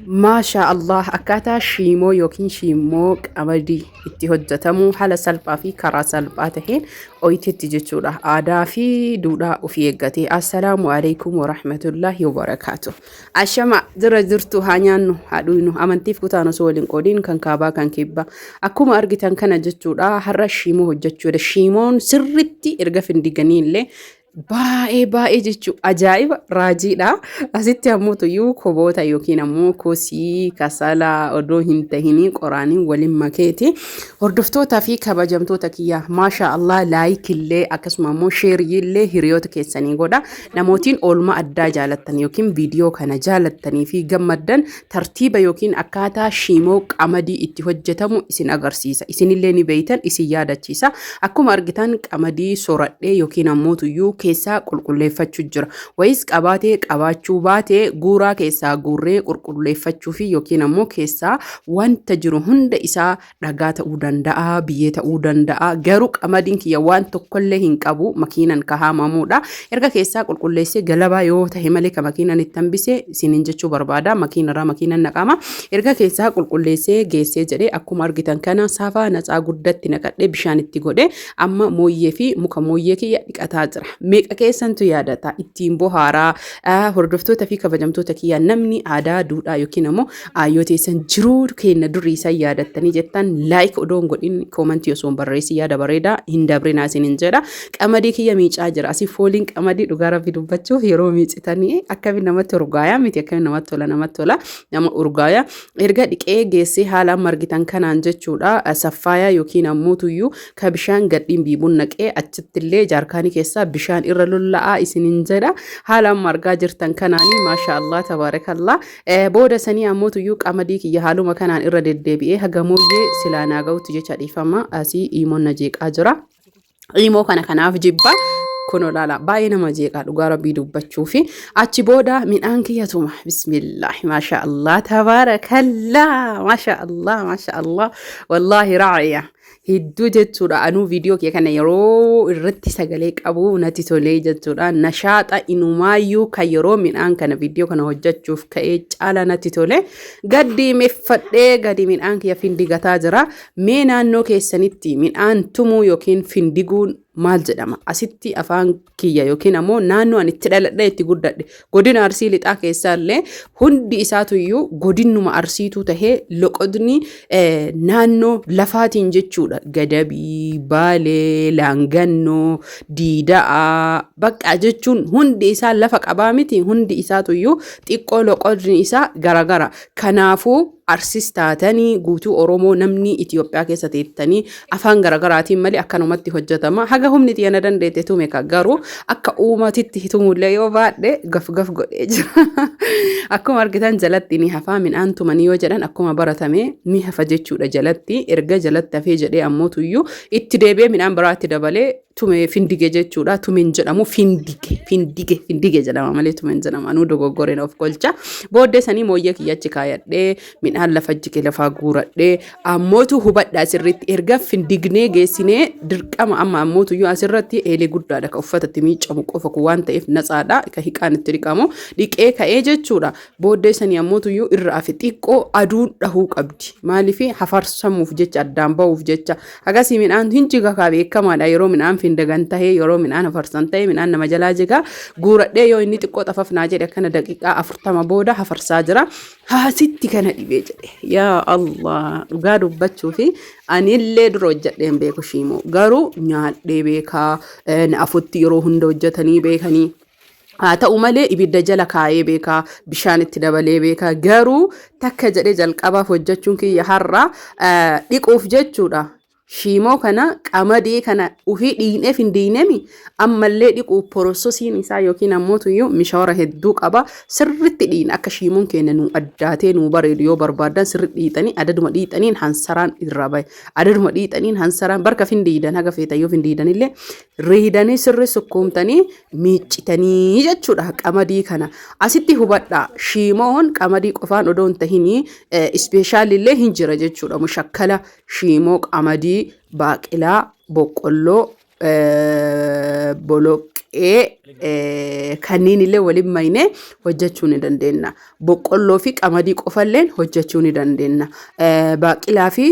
Maashaa Allah, akkaataa shiimoo yookiin shiimmoo qamadii itti hojjetamu haala salphaa fi karaa salphaa taheen oyitetti jechuudha. Aadaa fi duudhaa ofii eeggate. Assalaamu alaikum warahmatullaahi wabarakaatu. Ashama, jira jirtu? Haa nyaannu, haa dhuynu, amantiif kutaan osoo waliin qoodiin, kan kaabaa kan kibbaa. Akkuma argitan kana jechuudha, har'a shiimoo hojjechuudha. Shiimoon sirritti erga findiganii illee baay'ee baay'ee jechuun ajaa'iba, raajiidha. Asitti ammoo tuyyuu koboota yookiin ammoo kosii kasala odoo hin tahinii qoraaniin waliin makeeti. Hordoftootaa fi kabajamtoota kiyya, maasha Allah, like illee akkasuma ammoo share illee hiriyoota keessanii godha. Namootiin oolmaa addaa jaalattan yookiin viidiyoo kana jaalattanii fi gammaddan, tartiiba yookiin akkaataa shiimoo qamadii itti hojjetamu isin agarsiisa. Isinillee ni beeytan, isin yaadachiisa. Akkuma argitan qamadii soradhee yookiin ammoo tuyyuu keessaa qulqulleeffachuu jira. Wayis qabaatee qabaachuu baatee guuraa keessaa guurree qulqulleeffachuu fi yookiin ammoo keessaa wanta jiru hunda isaa, dhagaa ta'uu danda'a, biyyee ta'uu danda'a. Garuu qamadiin kiyya waan tokkollee hin qabu, makiinan kahaamamuudha. Erga keessaa qulqulleessee galabaa yoo ta'e malee ka makiinan itti hambise isiniin jechuu barbaada. Makiinarraa makiinan naqama. Erga keessaa qulqulleessee geessee jedhee, akkuma argitan kana safaa natsaa guddatti naqadhee bishaan itti godhe, amma mooyyee fi muka mooyyee kiyya dhiqataa jira. Meeqa keessantu yaadata ittiin bohaaraa? Hordoftoota fi kabajamtoota kiyya, namni aadaa, duudhaa yookiin ammoo aayyoo teessan, jiruu keenya durii isaan yaadattanii jettan, like odoo hin godhin, comment osoo hin barreessin, yaada bareedaa hin dabrinaa isiniin jedha. Qamadii kiyya miicaa jira. Asii fooliin qamadii, dhugaa Rabbi dubbachuuf, yeroo miicitanii akkamiin namatti urgaayaa miti, akkamiin namatti tola, namatti tola, nama urgaaya. Erga dhiqee geessee haala amma argitan kanaan jechuudha, saffaayaa yookiin ammoo tuyyuu ka bishaan gadhiin biibuun naqee, achitti illee jaarkaanii keessaa bishaan irra lolla'aa isiniin jedha. Haala amma argaa jirtan kanaanii, maasha Allah, tabaarakallah. Booda sanii ammoo tuyyuu qamadii kiyya haaluma kanaan irra deddeebi'ee haga mooyyee silaa naa ga'utti jecha. Dhiifama, asii iimoon na jeeqaa jira. Iimoo kana kanaaf jibba. Kun olaala baay'ee nama jeeqaa, dhugaa Rabbii dubbachuu fi achi booda midhaan kiyya tuma. Bismillah, maasha Allah, tabaarakallaa, maasha Allah, maasha Allah, wallaahi raa'iya hedduu jechuudha. Anuu viidiyoo kee kana yeroo irratti sagalee qabu natti tolee jechuudha. Nashaaxa inumaayyuu kan yeroo midhaan kana viidiyoo kana hojjechuuf ka'ee caala natti tole. Gaddi meeffadhee gadi midhaan kiyya findigataa jira. Mee naannoo keessanitti midhaan tumuu yookiin findiguun maal jedhama? Asitti afaan kiyya yookiin ammoo naannoo ani itti dhaladhe, itti guddadhe, godina Arsii Lixaa keessaa illee hundi isaatuyyuu godinnuma Arsiituu tahee loqodni naannoo lafaatiin jechuudha. Gadabii, Baalee, Laangannoo, Diida'aa bakka jechuun hundi isaa lafa qabaa miti, hundi isaatuyyuu xiqqoo loqodni isaa garagara. Kanaafuu Arsis taatanii, guutuu Oromoo namni Itoophiyaa keessa teettanii, afaan garagaraatiin malee akkanumatti hojjetama. Haga humni xiyya na dandeette tume ka, garuu akka uumatitti tumullee yoo baadhe gaf gaf godhee jira. Akkuma argitan jalatti ni hafaa, midhaan tumanii yoo jedhan akkuma baratame ni hafa jechuudha jalatti. Erga jalatti hafee jedhee ammoo tuyyuu itti deebi'ee midhaan biraatti dabalee tume, findige jechuudha. Tumen jedhamu, findige, findige, findige jedhama malee tumen jedhama. Anuu dogoggoreen of golcha. Booddee sanii mooyyee kiyyachi kaayadhee, midhaan lafa jige lafaa guuradhee, ammootu hubadhaa sirriitti, erga findignee geessinee dirqama amma ammootu iyyuu asirratti eelee guddaadha ka uffatatti miicamu qofa kun waan ta'eef, natsaadha ka hiqaan itti dhiqamu, dhiqee ka'ee jechuudha. Booddee sanii ammootu iyyuu irra afe xiqqoo aduun dhahuu qabdi. Maaliif? Hafarsamuuf jecha, addaan ba'uuf jecha. Hagasii midhaan hin jiga kaa, beekamaadha. Yeroo midhaan findagan tahee, yeroo midhaan hafarsan ta'e, midhaan nama jalaa jiga. Guuradhee yoo inni xiqqoo xafafnaa jedhe, akkana daqiiqaa 40 booda hafarsaa jira. Haasitti kana dhibee jedhe. Yaa Allah, dhugaa dubbachuu fi anillee dura hojjedhee hin beeku shiimoo. Garuu nyaadhee beekaa, na afutti yeroo hunda hojjetanii beekanii. Haa ta'u malee ibidda jala kaayee beekaa, bishaan itti dabalee beekaa, garuu takka jedhee jalqabaaf hojjechuun kiyya har'a dhiquuf jechuudha. Shiimoo kana, qamadii kana ufii dhiineef hin diinemi, ammallee dhiquuf processiin isaa yookiin ammoo tuyyuu mishaawara hedduu qaba. Sirritti dhiina, akka shiimoon keenya nuu addaatee nuu bareedu yoo barbaadan, sirritti dhiixanii, adaduma dhiixaniin hansaraan irraa bahe. Adaduma dhiixaniin hansaraan barka findiidan, haga feetan yoo findiidanillee riidanii sirri sukkuumtanii miiccitanii jechuudha qamadii kana. Asitti hubadhaa, shiimoon qamadii qofaan odoo hin tahinii specialillee hin jira jechuudha. Mushakkala shiimoo qamadii, baaqilaa, boqqolloo. Boloqqee kanneen illee waliin maynee hojjechuu ni dandeenya. Boqqolloo fi qamadii qofalleen hojjechuu ni dandeenya. Baaqilaa fi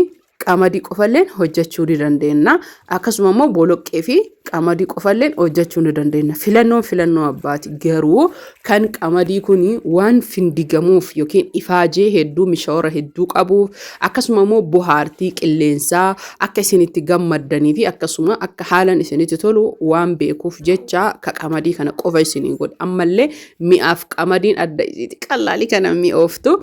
qamadii qofalleen hojjechuu ni dandeenya. Akkasuma immoo boloqqee fi qamadii qofalleen hojjechuu ni dandeenya. Filannoon filannoo abbaati. Garuu kan qamadii kun waan findigamuuf yookiin ifaajee hedduu mishoora hedduu qabuuf, akkasuma immoo bohaartii qilleensaa akka isin itti gammaddanii fi akkasuma akka haalan isinitti tolu waan beekuuf jecha ka qamadii kana qofa isinii godhe. Ammallee mi'aaf qamadiin adda isiiti, qallaalii kana mi'ooftu.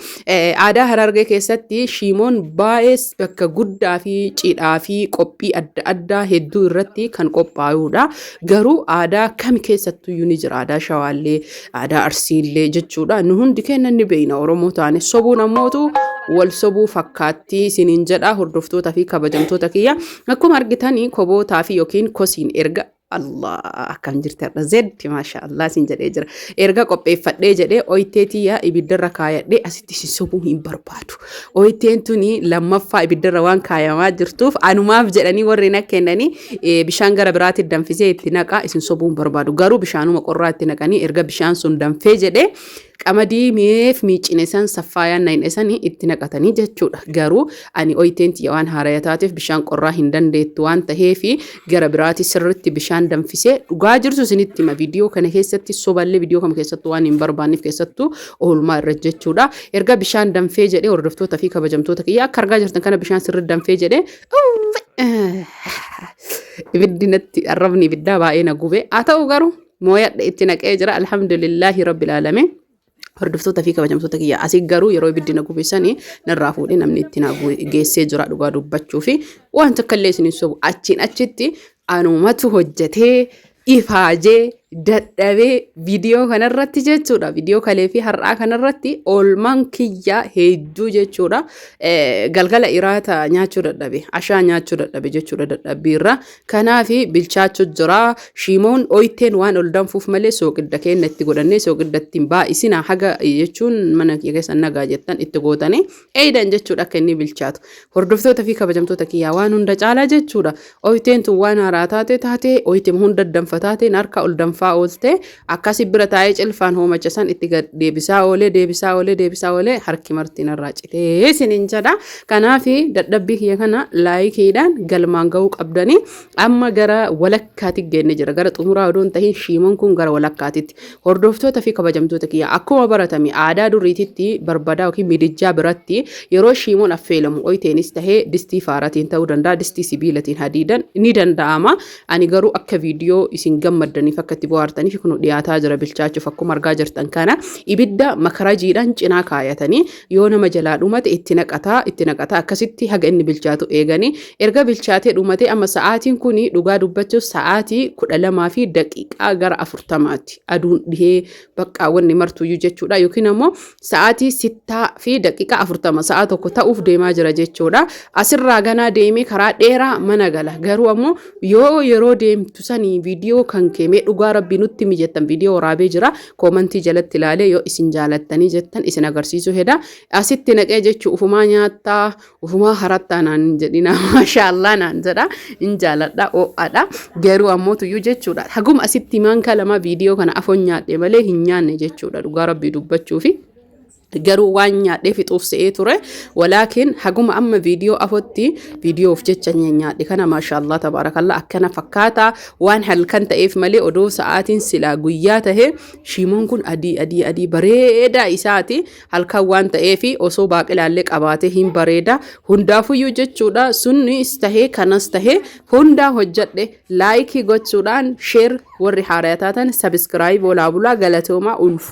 Aadaa Harargee keessatti shiimoon baay'ee bakka guddaa fi cidhaa fi qophii adda addaa hedduu irratti kan qophaa'udha. Garuu aadaa kami keessattuyyuu ni jira. Aadaa Shawaallee, aadaa Arsiillee jechuudha. Nu hundi keenya ni beekna Oromoo taane. Sobuun ammootu wal sobuu fakkaatti isiniin jedha, hordoftoota fi kabajamtoota kiyya. Akkuma argitanii kobootaa fi yookiin kosiin erga Allah akkam jirti har'a zeddi, maasha Allah siin jedhee jira. Erga qopheeffadhee jedhee oyitee tiyya ibiddarra kaayadhee asitti si sobuu hin barbaadu. Oyiteen tuni lammaffaa ibiddarra waan kaayamaa jirtuuf anumaaf jedhanii warri na kennanii bishaan gara biraatti danfisee itti naqa, isin sobuu hin barbaadu. Garuu bishaanuma qorraa itti naqanii erga bishaan sun danfee jedhee qamadii mi'eef miicine san saffaayaan nayne sanii itti naqatanii jechuudha. Garuu ani oyiteen tiyya waan haaraya taateef bishaan qorraa hin dandeettu waan taheefi gara biraati sirritti bishaan danfisee, dhugaa jirtu isinitti hima viidiyoo kana keessatti, soballee viidiyoo kana keessattuu waan hin barbaanneef, keessattuu oolmaa irra jechuudha. Erga bishaan danfee jedhee, hordoftoota fi kabajamtoota kiyya, akka argaa jirtan kana bishaan sirritti danfee jedhee, ibiddi natti, arrabni ibiddaa baay'ee na gube. Haa ta'u garuu mooyadha itti naqee jira, alhamdulillaahi rabbil aalamiin. Hordoftoota fi kabajamtoota kiyya, asii garuu yeroo ibiddi na gube sanii narraa fuudhee namni itti na geessee jira. Dhugaa dubbachuu fi waan takka illee isin hin sobu, achiin achitti anumatu hojjetee ifaajee dadhabee viidiyoo kanarratti jechuudha. Viidiyoo kalee fi har'aa kanarratti oolmaan kiyya hedduu jechuudha. Galgala iraata nyaachuu dadhabe, ashaa nyaachuu dadhabe jechuudha dadhabbiirra. Kanaaf bilchaachuu jira. Shiimoon oyteen waan ol danfuuf malee sooqidda keenya itti godhannee sooqidda ittiin baay'isina haga jechuun mana kiyya keessa nagaa jettan itti gootanii eeydan jechuudha akka inni bilchaatu. Hordoftoota fi kabajamtoota kiyyaa, waan hunda caalaa jechuudha. Oyteen tun waan haaraa taate oytee hunda danfa taateen harka ol danfaa oolte, akkasi bira taa'ee cilfaan hoomacha san itti gad deebisaa oolee, deebisaa oolee, deebisaa oolee, harki marti narraa citee isiniin jedha. Kanaaf dadhabbii kiyya kana likeiidhaan galmaan ga'uu qabdanii. Amma gara walakkaatti geenne jira. Gara xumuraa odoo hin tahin shiimoon kun gara walakkaatitti. Hordoftoota fi kabajamtoota kiyya, akkuma baratame aadaa duriititti barbadaa yookiin midijjaa biratti yeroo shiimoon affeelamu oyteenis tahee distii faaratiin ta'uu danda'a, distii sibiilatiin hadiidan ni danda'ama. Ani garuu akka viidiyoo isin gammaddaniif, akka itti bohaartaniif, kun dhiyaataa jira bilchaachuuf. Akkuma argaa jirtan kana ibidda makarajiidhaan cinaa kaayatanii yoo nama jalaa dhumate itti naqataa, itti naqataa, akkasitti haga inni bilchaatu eeganii, erga bilchaatee dhumate amma sa'aatiin kun dhugaa dubbachuuf sa'aatii 12 fi daqiiqaa gara 40ti, aduun dhihee baqqaa wanni martuyyuu jechuudha, yookiin ammoo sa'aatii 6 fi daqiiqaa 40, sa'a 1 ta'uuf deemaa jira jechuudha. Asirraa ganaa deemee karaa dheeraa mana gala. Garuu ammoo yoo yeroo deemtu sanii viidiyoo kan keemee dhugaa rabbii nutti mijettan, viidiyoo waraabee jira, commentii jalatti ilaalee yoo isin jaalattanii jettan isin agarsiisuu heda. Asitti naqee jechuu ufumaa nyaattaa ufumaa harattaa naan hin jedhina, maashaallah naan jedha, hin jaaladha, ho'aadha. Garuu ammoo tuyyuu jechuudha, haguma asitti maankaa lama viidiyoo kana afoon nyaadhe malee hin nyaanne jechuudha, dhugaa rabbii dubbachuufi. Garuu waan nyaadhee fixuuf se'ee ture, walaakin haguma amma viidiyoo afotti viidiyoof jecha nyaadhe kana. Maashaallah tabaarakallah, akkana fakkaata. Waan halkan ta'eef malee odoo sa'aatiin silaa guyyaa tahe shiimoon kun adii adii adii bareedaa isaati. Halkan waan ta'eef osoo baaqilaallee qabaatee hin bareeda. Hundaafuyyuu jechuudha, sunnis tahee kanas tahee hundaa hojjedhe, like gochuudhaan, share, warri haaraa taatan subscribe, olaa bulaa, galatoomaa, ulfu.